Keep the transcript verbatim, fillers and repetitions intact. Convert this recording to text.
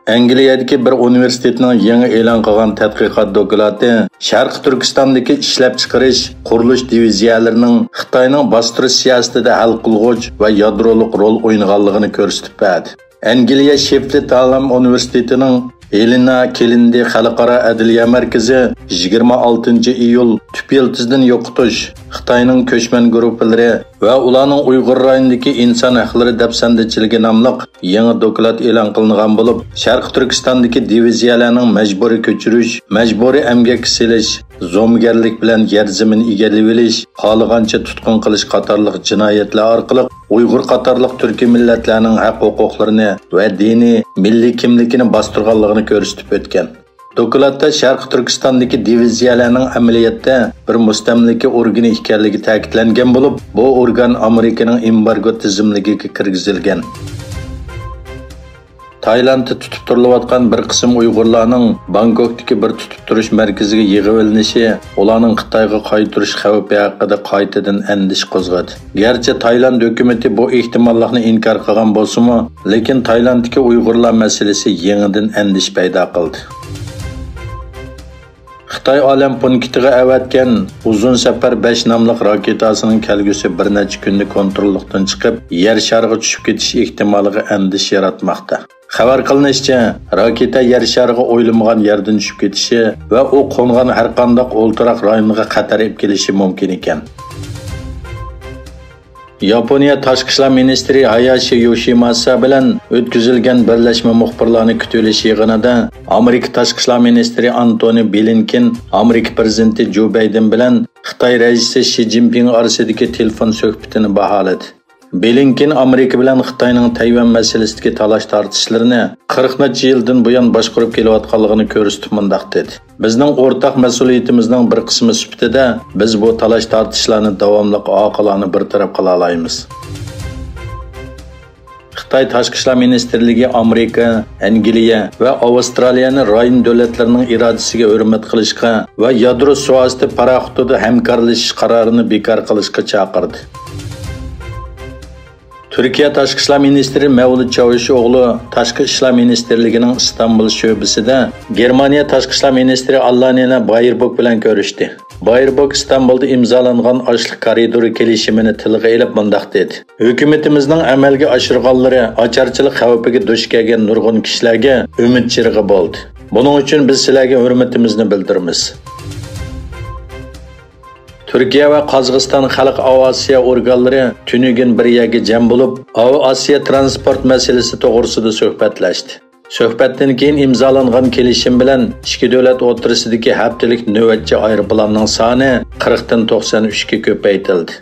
ئەنگلىيەدىكى بىر ئۇنىۋېرسىتېتنىڭ يېڭى ئېلان قىلغان تەتقىقات دوكلاتى شەرقىي تۈركىستاندىكى ئىشلەپچىقىرىش، قۇرۇلۇش دىۋىزىيەلىرىنىڭ خىتاينىڭ باستۇرۇش سىياسىتىدە ھەل قىلغۇچ ۋە يادرولۇق رول ئوينىغانلىقىنى كۆرسىتىپ بەردى. ئەنگلىيە شېفلىد ھالام ئۇنىۋېرسىتېتىنىڭ ئېلىنا كېلىندى خەلقئارا ئەدلىيە مەركىزى يىگىرمە ئالتىنچى ئىيۇل تۈپ يىلتىزدىن يوقىتىش، خىتاينىڭ كۆچمەن گۇرۇپپىلىرى ۋە ئۇلارنىڭ ئۇيغۇر رايونىدىكى ئىنسان ھەقلىرى دەپسەندىچىلىكى ناملىق يېڭى دوكلات ئېلان قىلىنغان بولۇپ، شەرقىي تۈركىستاندىكى دىۋىزىيەلەرنىڭ مەجبۇرىي كۆچۈرۈش، مەجبۇرىي ئەمگەككە سېلىش، زومىگەرلىك بىلەن يەر زېمىن ئىگىلىۋېلىش، خالىغانچە تۇتقۇن قىلىش قاتارلىق جىنايەتلەر ئارقىلىق ئۇيغۇر قاتارلىق تۈركىي مىللەتلەرنىڭ ھەق ھوقۇقلىرىنى ۋە دىنىي، مىللىي كىملىكىنى باستۇرغانلىقىنى كۆرسىتىپ ئۆتكەن. دوكلاتتا شەرقىي تۈركىستاندىكى دىۋىزىيەلەرنىڭ ئەمەلىيەتتە بىر مۇستەملىكە ئورگىنى ئىكەنلىكى تەكىتلەنگەن بولۇپ، بۇ ئورگان ئامېرىكىنىڭ ئېمبارگو تىزىملىكىگە كىرگۈزۈلگەن. تايلاندتا تۇتۇپ تۇرۇلۇۋاتقان بىر قىسىم ئۇيغۇرلارنىڭ بانكوكتىكى بىر تۇتۇپ تۇرۇش مەركىزىگە يىغىۋېلىنىشى ئۇلارنىڭ خىتايغا قايتۇرۇش خەۋپى ھەققىدە قايتىدىن ئەندىشە قوزغىدى. گەرچە تايلاند ھۆكۈمىتى بۇ ئېھتىماللىقنى ئىنكار قىلغان بولسىمۇ، لېكىن تايلاندتىكى ئۇيغۇرلار مەسىلىسى يېڭىدىن ئەندىشە پەيدا قىلدى. خىتاي ئالەم پونكىتىغا ئەۋەتكەن ئۇزۇن سەپەر بەش ناملىق راكېتاسىنىڭ كەلگۈسى بىر نەچچە كۈندە كونتروللۇقتىن چىقىپ، يەر شارىغا چۈشۈپ كېتىش ئېھتىمالىغا ئەندىشە ياراتماقتا. خەۋەر قىلىنىشىچە، راكېتا يەر شارىغا ئويلىمىغان يەردىن چۈشۈپ كېتىشى ۋە ئۇ قونغان ھەرقانداق ئولتۇراق رايونىغا خەتەر ئېلىپ كېلىشى مۇمكىن ئىكەن. ياپونىيە تاشقى ئىشلار مىنىستىرى ھاياشى يوشىماسا بىلەن ئۆتكۈزۈلگەن بىرلەشمە مۇخبىرلارنى كۈتۈۋېلىش يىغىنىدا ئامېرىكا تاشقى ئىشلار مىنىستىرى ئئانتونى بلىنكېن ئامېرىكا پىرېزىدېنتى جو بايدېن بىلەن خىتاي رەئىسى شى جىنپىڭ ئارىسىدىكى تېلېفون سۆھبىتىنى باھالىدى. بلىنكېن ئامېرىكا بىلەن خىتاينىڭ تەيۋەن مەسىلىسىدىكى تالاش-تارتىشلىرىنى قىرىق نەچچە يىلدىن بۇيان باشقۇرۇپ كېلىۋاتقانلىقىنى كۆرسىتىپ مۇنداق دېدى: «بىزنىڭ ئورتاق مەسئۇلىيىتىمىزنىڭ بىر قىسمى سۈپىتىدە، بىز بۇ تالاش-تارتىشلارنى داۋاملىق ئاقىلانە بىر تەرەپ قىلالايمىز.» خىتاي تاشقى ئىشلار مىنىستىرلىكى ئامېرىكا، ئەنگلىيە ۋە ئاۋسترالىيەنى رايون دۆلەتلىرىنىڭ ئىرادىسىگە ھۆرمەت قىلىشقا ۋە يادرو سۇئاستى پاراخوتىدا ھەمكارلىشىش قارارىنى بىكار قىلىشقا چاقىردى. تۈركىيە تاشقى ئىشلار مىنىستىرى مەۋلۇت چاۋۇشئوغلۇ تاشقى ئىشلار مىنىستىرلىكىنىڭ ئىستانبۇل شۆبىسىدە گېرمانىيە تاشقى ئىشلار مىنىستىرى ئاللانېنا بايربوك بىلەن كۆرۈشتى. بايربوك ئىستانبۇلدا ئىمزالانغان ئاشلىق كارىدورى كېلىشىمىنى تىلغا ئېلىپ مۇنداق دېدى: «ھۆكۈمىتىمىزنىڭ ئەمەلگە ئاشۇرغانلىرى ئاچارچىلىق خەۋپىگە دۇچ كەلگەن نۇرغۇن كىشىلەرگە ئۈمىد چىرىغى بولدى. بۇنىڭ ئۈچۈن بىز سىلەرگە ھۆرمىتىمىزنى بىلدۈرىمىز.» تۈركىيە ۋە قازاقىستان خەلق ئاۋىئاتسىيە ئورگانلىرى تۈنۈگۈن بىر يەرگە جەم بولۇپ، ئاۋىئاتسىيە تىرانسپورت مەسىلىسى توغرىسىدا سۆھبەتلەشتى. سۆھبەتتىن كېيىن ئىمزالانغان كېلىشىم بىلەن ئىككى دۆلەت ئوتتۇرىسىدىكى ھەپتىلىك نۆۋەتچى ئايروپىلاننىڭ سانى قىرىقتىن توقسان ئۈچكە كۆپەيتىلدى.